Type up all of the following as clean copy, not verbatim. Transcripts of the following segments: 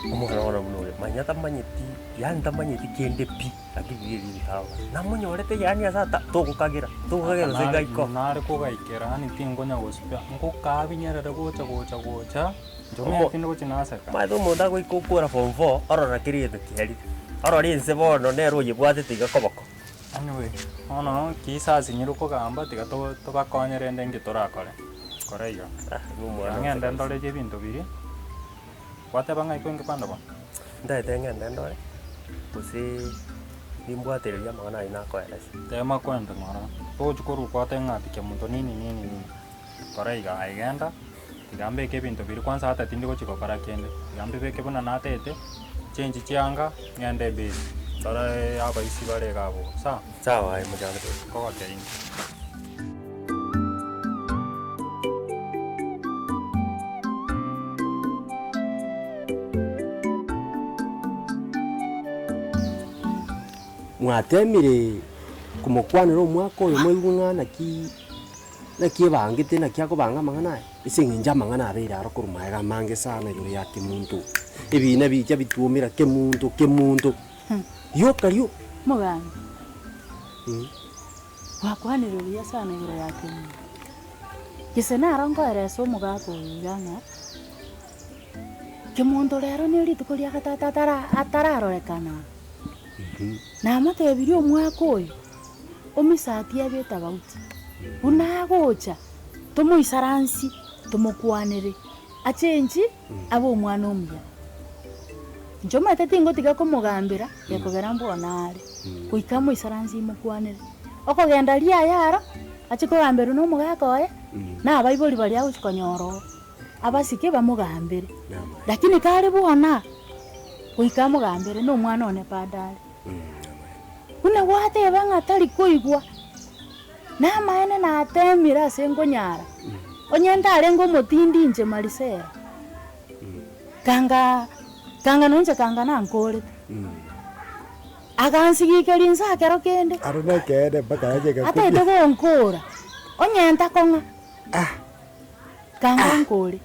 Omogano bono buna oyo, manya tamanyeti, yaani tamanyeti kende pi, lakini riria rintago. Namonyorete yaani ase ata togokagera, togokagera gose Nare ngaiko. nare kogaikera yaani tinkonya gosibia, nkokabinyerere gocha gocha gocha, inche Omo- omanyete tindi gochia naseka. Omanyete omonto agoika okora form four, orora kera egento kiarire, orore ense bono nere oyebwatete iga koboko. Anyway, bono ki sasinyire kogamba tiga to- tobakonye rende inki torakore, kora iga. Ah, nomwana Tiga ng'ende ose kabisa. ndoreche ebinto biria, gwateba ng'ai kwenge kwanda bono? Ntaete ng'ende ndore, gose nimbwatereria amang'ana ayio nakoeresa. Tema kwenda ng'ora, togochi korwa kwateba ng'a ati kemunto nini nini nini, kora iga, aye genda, tiga mbeke ebinto biria kwanza ata tindi gochi gokora kende, tiga mbibeke buna natete, chenchi chianga, ng'ende embezi, ndore abaisi bare iga abwo, sawa? Sawa aye mochando. Nkogotebi inche. Mwatemire komokwanera omwaka oyo moigwe ng'a naki naki ebangete naki akobanga amang'ana aya, ase eng'encho amang'ana abeire aro korwa magega amange sana igoro ya kemunto, ebina bicha bitwomera kemunto kemunto, rioka rioka. Mogambi, gwakwanire buya sana igoro ya kemunto. Gese naro nkoeresa omogaka oyo iga ng'a, kemunto rero ne rituko ria gatato atara atararorekana. Namotebirie omwaka oyo, omisati abe etabauti, buna agocha, tomoisaransie, tomokwanere, achenchi abe omwana omuya. Inche omanyete tingotiga komogambera, gekogera mbono are, goika amoisaransie imokwanere. Okogenda riaye aro, achie kogamberwa na omogaka oye, na abaibori baria agochia konyora oo, abasike bamogambere. Lakini kare bono aa, goika amogambere na omwana one bado are. Buna gwateba ng'a tari koigwa, namaene natemire ase nkonyara, onye ntarenge omotindi inche Marisela, kanga kanga nonche kanga nankorete. Agansigikeria inse ekero kende, Aro nekeene mpaka yacha egakubia. ataete gonkora, onye ntakong'a, kanga nkore.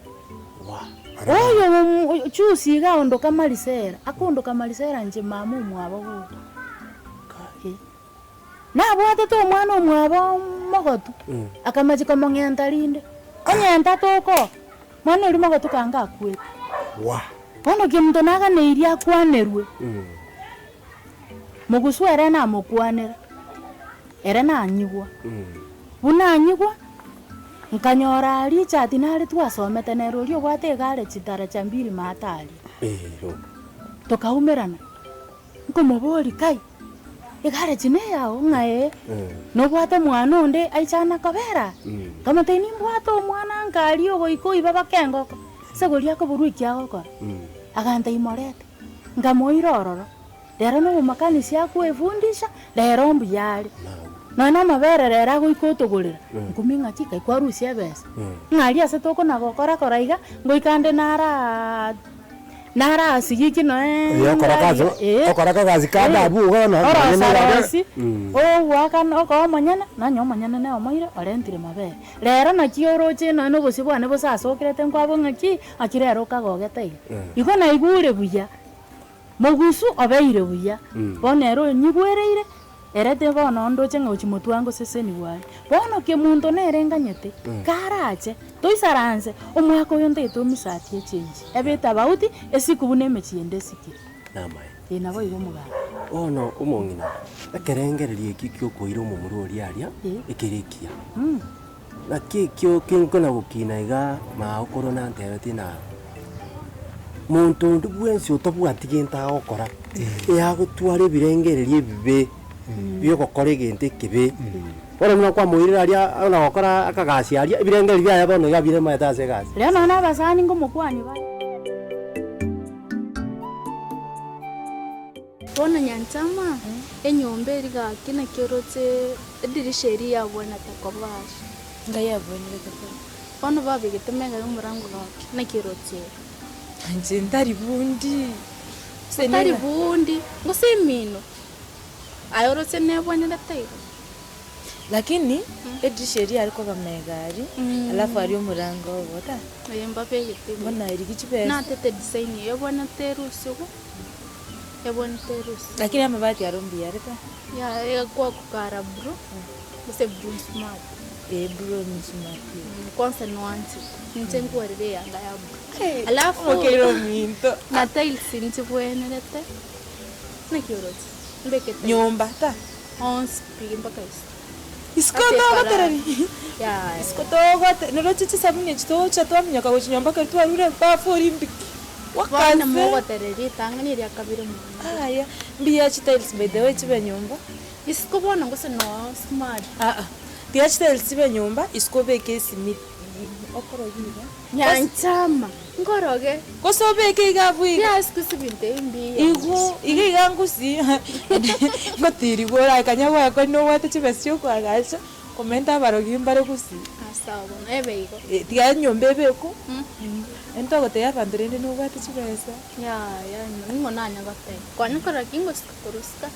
Oyo juzi iga aondoka Marisela, akondoka Marisela inche mama omwabo goka. Eh. Nabwatete omwana omwabo mogotu, akamachia komong'enta rinde, ong'enta toko, mwana oria mogotu kanga akwete. Bono kemunto naganeirie akwanerwe, mogusu ere namokwanera, ere nanyigwa. Buna anyigwa, nkanyora Richard nare twasomete nere oria obwate egare chidaraja mbili maate aria. Tokaumerana. Nkomoboria, Kai, egare echi neyao? Ng'a ee. Nobwate omwana onde aichana kobera? Nkamotebia, Nimbwate omwana nkaria ogoika oiba baka engoko, ase goria akoborwa eki agokora. Agantebia, Morete. Nkamoira ororo. Rero nobomakanisi akwefundisha, rero mbuya are. Nonya na amabere rero agoika otogorera, nkumia ng'aki kai kwarusia ebesa. Ng'a aria ase tokona gokora kora iga, ngoika nde naraaa. Narasigiki noe Oyo okora ngari, gasi ee, okora kagasi kande ee, abwo igo nonya nonye nigo are orosarosi, ogoakana okoa omonyene, nonye omonyene ne omoire orentire mabere. Rero naki oroche nonya na obosio bwane bosasokerete nkwabua ng'aki, ng'aki rero okagogete iga. Igo naigure buya, mogusu obeire buya, bono ere onyigwereire, Ere te bono ndoche ng'a gochia motwe angosesenigwe are. Bono kemonto nere nganyete, karache, toisaranse, omwaka oyo ntagete omisati echenchi, ebe etabauti, esiku buna emechie ende esikire. Namaene. Ee, naboigo omogaka. Bono omong'ina, ekerengererio ekio gi'okoira omomura oria aria, Ee. ekere ekiya. Naki ekio kenkona gokina iga magokoro nantebetie na monto onde bwensi otabwati gento agokora, eyagotwara ebirengererio ebibe biogokora egento ekebe. Bono buna kwamoirire aria ona gokora akagasi aria, ebirengererio biaye bono iga biremaete ase egasi. Riria nonya nabasani ngomokwania bare. Bono nyanchama, enyomba eria gaki naki oroche edirisha eria yabwenerete koba ase. Ngai abwenerete koba. Bono babegete mega y'omorango gaki, naki oroche ere. Inche ntari bundi. Gose Otari niga. bundi, gose emino, aye oroche nebwenerete iga. Lakini edirisha eria yare koba mega aria, alafu aria omorango obo ta. Ee mbabegete igo. Bono rigia chibesa. Natete design eye ebwenerete erusigwe. Ebwenerete erusigwe. Lakini amabati aro mbuya are ta. Yaya egakwa kara blue, gose blue smart. Ee blue ni smart. Kwanza noanchete, ninche nkwarire eyanga ya blue. Alafu Omokeire ominto. na tiles nchibwenerete, naki oroche? Mbeke tiles. Nyomba ta. Onsi pi mpaka isiko. Isiko Ase togotereri. efarasi. Yaya. Isiko togote noroche chisabuni echi togocha twaminyoka gochia nyomba ekero twarure ebafu oria mbiki. Bono Wakaze. mogotereri ritang'ani eria kabere mono. Aya, mbuya chitiles by the way chibe nyomba. Isiko bono gose no smart. Aa, tiga chitiles chibe nyomba, isiko obeke esimiti, okoroge iga. Nyanchama, nkoroge. Gose obeke iga abwo iga. Yaya siku hizi binto ebi mbiya. Igo, iga iga ngusii, ngotirigwa ore kanya gwakwa nobwate chibesa chiokoagacha, komenta abarogi mbare gusii. Ah sawa bono, ebe igo. Tiga enyomba ebekwe, intwe togotebia abanto rende nobwate chibesa. Yaya, ning'o nanya goteba, kwanya korora ki ngosika korosika.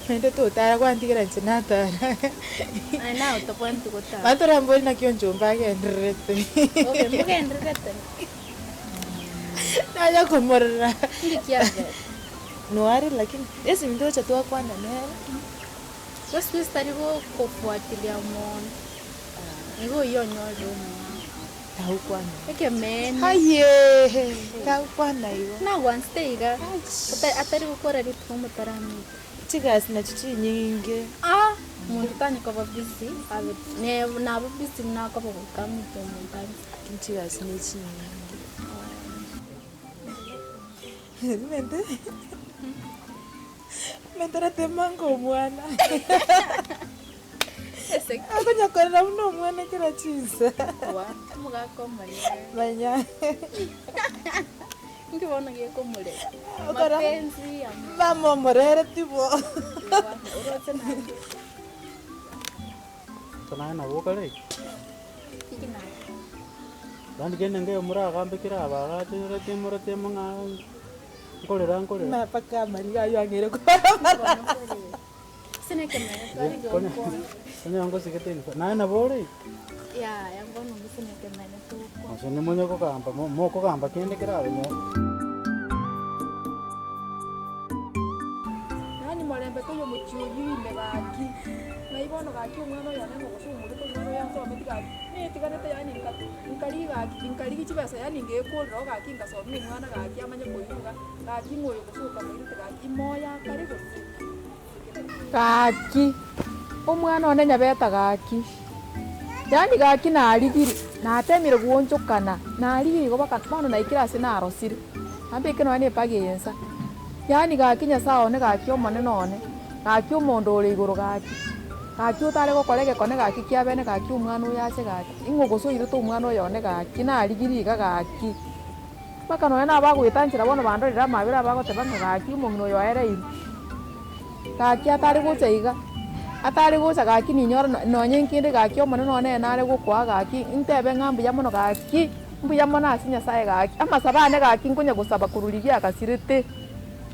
Naende totara gwantigera inche natara. Aye naye otabwenereti gotara. Abanto orambori naki onchomba agendererete. Obe mogendererete. Nanya komorora. Inki kiabete? Noare lakini esimi togocha twakwana nere. Gose siku tari gokofuatilia mono. Igo oyio onyorire omwana. Tagokwana. Ekemeene. Aye, tagokwana igo. Nagwansete iga, atari gokora rituko motaramenya. Chigasi nachio chinyinge. Ah, omonto tanya koba busy, abe ne naba busy buna akoba goika amanyete omonto anse. Lakini chigasi ne chinyinge. Mente, mente natema nka omwana. Akonya korera buna omwana kera chinsa. Omogaka omonene. Manya. Inki bono gekomorera? Okora Mapenzi ama mama omorere tibo. oroche naende. Naye nabo okare iga. Inki naye? Yaani kende nkeiyo moragambe kera abagache rete morete ng'a nkorera nkorera. Mpaka amariga aywo ang'eire kobarabara. Ase nekemene tware gokwana. Onye ngosigete inse naye nabo ore iga. Yaya bono gose nekemene togokwana. Gose nimonye kogamba mokogamba kende kerabe mo. Yaani morembe toiyo omochie oyio ime gaki, ng'ai bono gaki omwana oyo one ng'ogosumorete omwana oyo ansometi gaki, netiganete yaani nka nkarigia gaki nkarigia chibesa yaani ngekorera oo gaki nkasomia omwana gaki amanye koiruga, gaki ng'a oyo gose okamoirete gaki moyo akare gose. Gaki, omwana one nyabeta gaki, yaani gaki narigire, natemire goonchokana, narigire igo mpaka bono naikire ase narosire, nambeke nonya na epagi eye nsa, yaani gaki nyasaye one gaki omonene one, gaki omonto ore igoro gaki, gaki otare gokora egekone gaki kia bene gaki omwana oyo ache gaki, ing'o gose oirete omwana oyo one gaki, narigire iga gaki. Mpaka nonya nabagoetanchera bono bandorere amabera abagoteba ng'a gaki omong'ina oyo oereirwe. Gaki atare gocha iga, atare gocha gaki ninyore nonye nkende gaki Omonene one nere nare gokoa gaki ntebe ng'a mbuya mono gaki, mbuya mono ase Nyasaye gaki. Amasabo ane gaki nkonya gosaba korwa riria agasirete,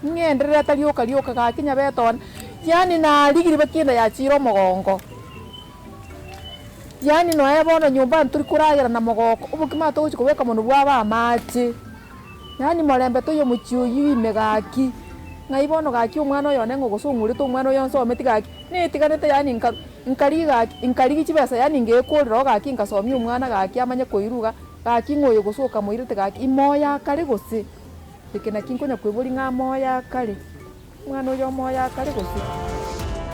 ng'endererete rioka rioka gaki nyabete one, yaani narigirie baka enda yachiire omogongo. Yaani nonya bono nyomba ntori koragera na mogoko, obokima togochia kobeka monwe bwaba amache. Yaani morembe toiyo omochie oyio ime gaki, ng'ai bono gaki omwana oyo one ng'a gose ong'urete omwana oyo onsometi gaki, netiganete yaani nka nkarigia gaki nkarigia chibesa yaani ngekorera oo gaki nkasomia omwana gaki amanye koiruga, gaki ng'a oyo gose okamoirete gaki imoyo akare gose? Eke naki nkonya koiboria ng'a amoyo akare, omwana oyo omoyo akare gose?